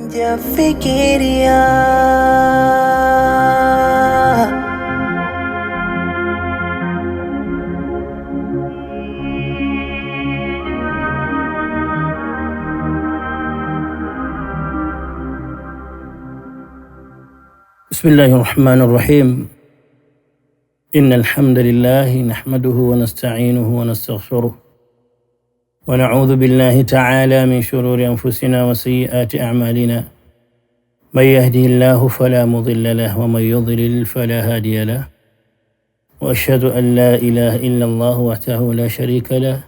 Sijafikiria بسم الله الرحمن الرحيم. إن الحمد لله نحمده ونستعينه ونستغفره ونعوذ بالله تعالى من شرور أنفسنا وسيئات أعمالنا، من يهده الله فلا مضل له ومن يضلل فلا هادي له، وأشهد أن لا إله إلا الله وحده لا شريك له،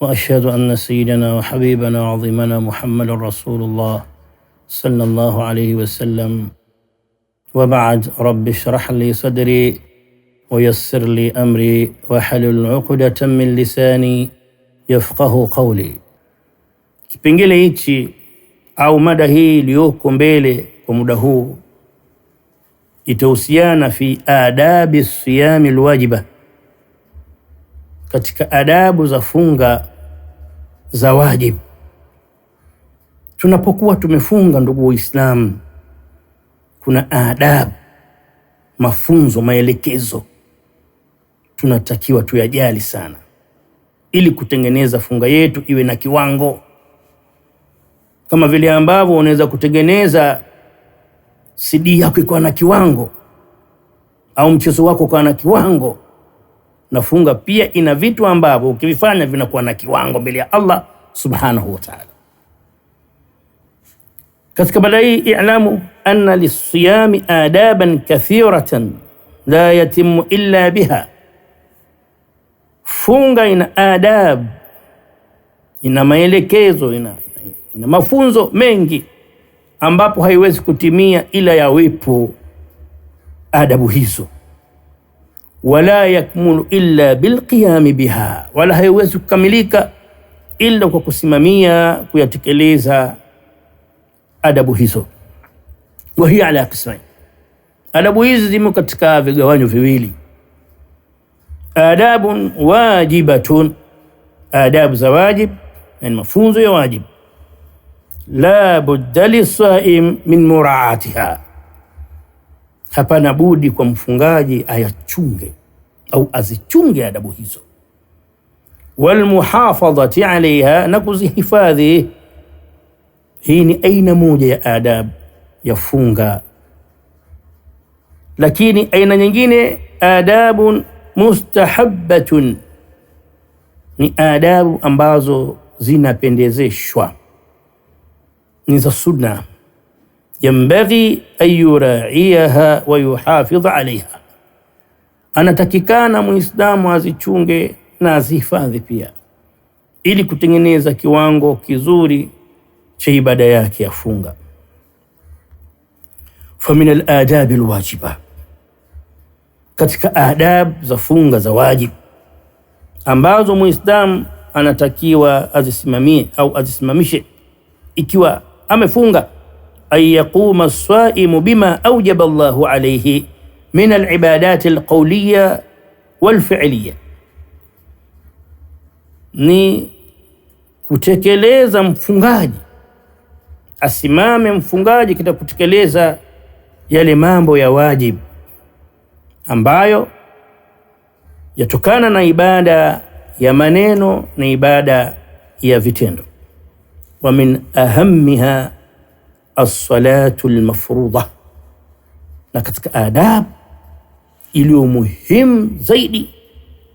وأشهد أن سيدنا وحبيبنا وعظيمنا محمد رسول الله صلى الله عليه وسلم. وبعد، رب اشرح لي صدري ويسر لي أمري واحلل عقدة من lisani yafqahu qawli. Kipengele hichi au mada hii iliyoko mbele kwa muda huu itahusiana fi adabi siyami alwajiba, katika adabu za funga za wajibu. Tunapokuwa tumefunga, ndugu Waislamu, kuna adabu, mafunzo, maelekezo tunatakiwa tuyajali sana ili kutengeneza funga yetu iwe na kiwango, kama vile ambavyo unaweza kutengeneza CD yako ikawa na kiwango au mchezo wako ukawa na kiwango, na funga pia ina vitu ambavyo ukivifanya vinakuwa na kiwango mbele ya Allah subhanahu wa ta'ala. Katika mada hii, i'lamu anna lisiyami adaban kathiratan la yatimu illa biha. Funga ina adab, ina maelekezo, ina mafunzo mengi ambapo haiwezi kutimia ila yawepo adabu hizo. Wala yakmulu illa bilqiyami biha, wala haiwezi kukamilika ila kwa kusimamia kuyatekeleza adabu hizo. Wa hiya ala qismain, adabu hizi zimo katika vigawanyo viwili. Adabun wajibatun, adabu za wajib, yani mafunzo ya wajib, la budda lisaim min muraatiha, hapana budi kwa mfungaji ayachunge au azichunge adabu hizo, walmuhafadhati alaiha, na kuzihifadhi. Hii ni aina moja ya adabu ya funga. Lakini aina nyingine, adabun mustahabbatun, ni adabu ambazo zinapendezeshwa, ni za sunna, yambaghi an yuraiyaha wa yuhafidh alaiha, anatakikana muislamu azichunge na azihifadhi pia, ili kutengeneza kiwango kizuri cha ibada yake ya funga. Famin aladabi alwajiba, katika adab za funga za wajib ambazo muislamu anatakiwa azisimamie au azisimamishe ikiwa amefunga, an yaquma as-saimu bima aujaba Allahu alayhi min alibadati alqawliya walfi'liya, ni kutekeleza mfungaji, asimame mfungaji katika kutekeleza yale mambo ya wajibu ambayo yatokana na ibada ya maneno na ibada ya vitendo. Wa min ahammiha as-salatu al-mafruḍa, na katika adab iliyo muhimu zaidi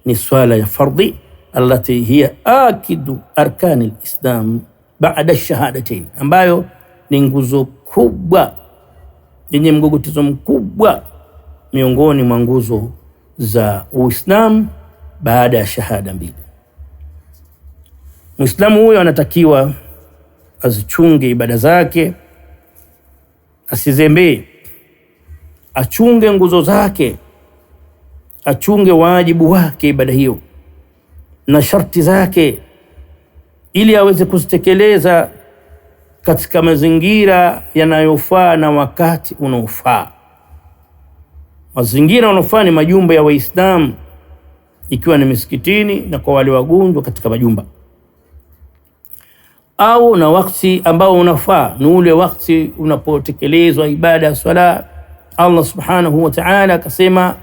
ni swala ya fardhi, allati hiya akidu arkani al-islam baada ash-shahadatain, ambayo ni nguzo kubwa yenye mgogotezo mkubwa miongoni mwa nguzo za Uislamu baada ya shahada mbili. Muislamu huyo anatakiwa azichunge ibada zake, asizembee, achunge nguzo zake, achunge wajibu wake ibada hiyo na sharti zake, ili aweze kuzitekeleza katika mazingira yanayofaa na wakati unaofaa. Mazingira yanayofaa ni majumba ya Waislamu, ikiwa ni misikitini na kwa wale wagonjwa katika majumba. Au na wakati ambao unafaa ni ule wakati unapotekelezwa ibada ya swala. Allah subhanahu wa ta'ala akasema,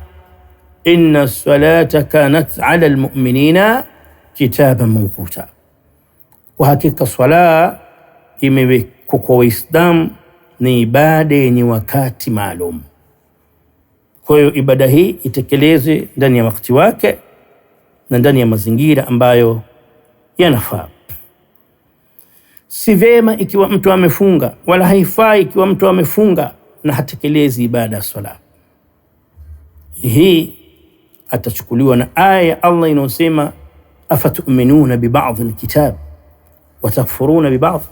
inna salata kanat ala almu'minina kitaban mawquta, kwa hakika swala imewekwa kwa Waislamu ni ibada yenye wakati maalum. Kwa hiyo ibada hii itekelezwe ndani ya wakati wake na ndani ya mazingira ambayo yanafaa. Si vyema ikiwa mtu amefunga, wala haifai ikiwa mtu amefunga na hatekelezi ibada ya swala. Hii atachukuliwa na aya ya Allah inayosema afatuminuna bibadhi alkitab watakfuruna bibadhi,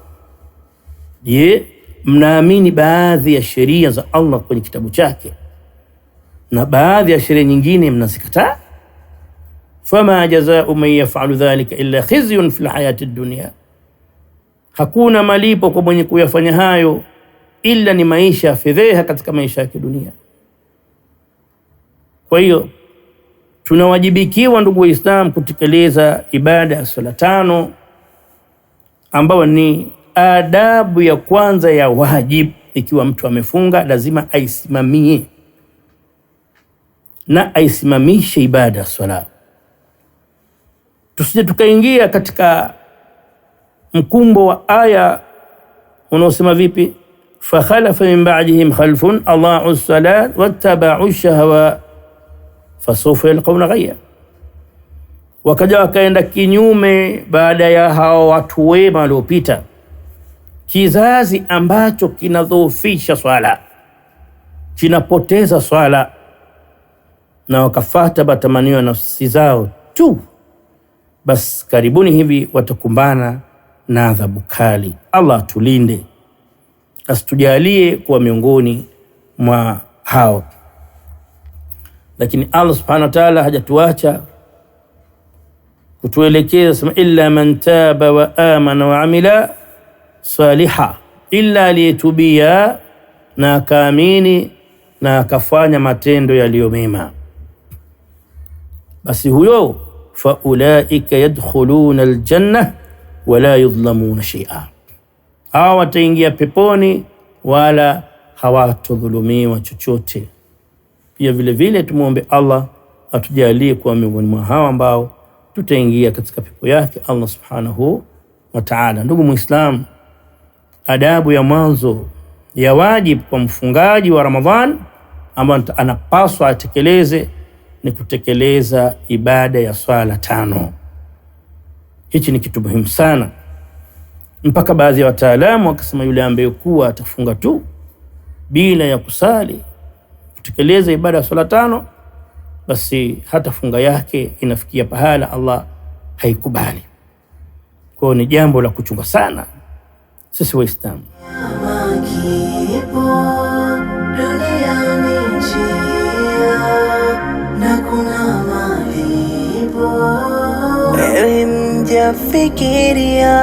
je, mnaamini baadhi ya sheria za Allah kwenye kitabu chake na baadhi ya sheria nyingine mnazikataa? Fama jazau man yafalu dhalika illa khizyun fil hayati dunya, hakuna malipo kwa mwenye kuyafanya hayo ila ni maisha ya fedheha katika maisha ya kidunia. Kwa hiyo tunawajibikiwa ndugu Waislamu kutekeleza ibada ya swala tano, ambayo ni adabu ya kwanza ya wajibu. Ikiwa mtu amefunga lazima aisimamie na aisimamishe ibada ya swala. Tusije tukaingia katika mkumbo wa aya unaosema vipi, fakhalafa min ba'dihim khalfun adaa'u salat wattaba'u shahawa fasawfa yalqawna ghayya, wakaja wakaenda kinyume baada ya hao watu wema waliopita, kizazi ambacho kinadhoofisha swala, kinapoteza swala, na wakafata matamanio ya nafsi zao tu, bas karibuni hivi watakumbana na adhabu kali. Allah atulinde, asitujalie kuwa miongoni mwa hao. Lakini Allah subhanahu wa ta'ala hajatuacha kutuelekeza, sema illa man taba wa amana wa amila saliha, illa aliyetubia na akaamini na akafanya matendo yaliyo mema, basi huyo fa ulaika yadkhuluna aljanna wala yudhlamuna shay'a, hawa wataingia peponi wala hawatodhulumiwa chochote. Pia vile vile tumwombe Allah atujalie kuwa miongoni mwa hawa ambao tutaingia katika pepo yake Allah subhanahu wa ta'ala. Ndugu Muislam, adabu ya mwanzo ya wajibu kwa mfungaji wa Ramadhan ambayo anapaswa atekeleze ni kutekeleza ibada ya swala tano. Hichi ni kitu muhimu sana, mpaka baadhi ya wataalamu wakasema yule ambaye kuwa atafunga tu bila ya kusali kutekeleza ibada ya swala tano, basi hata funga yake inafikia pahala Allah haikubali. Kwa hiyo ni jambo la kuchunga sana sisi Waislamu. Fikiria.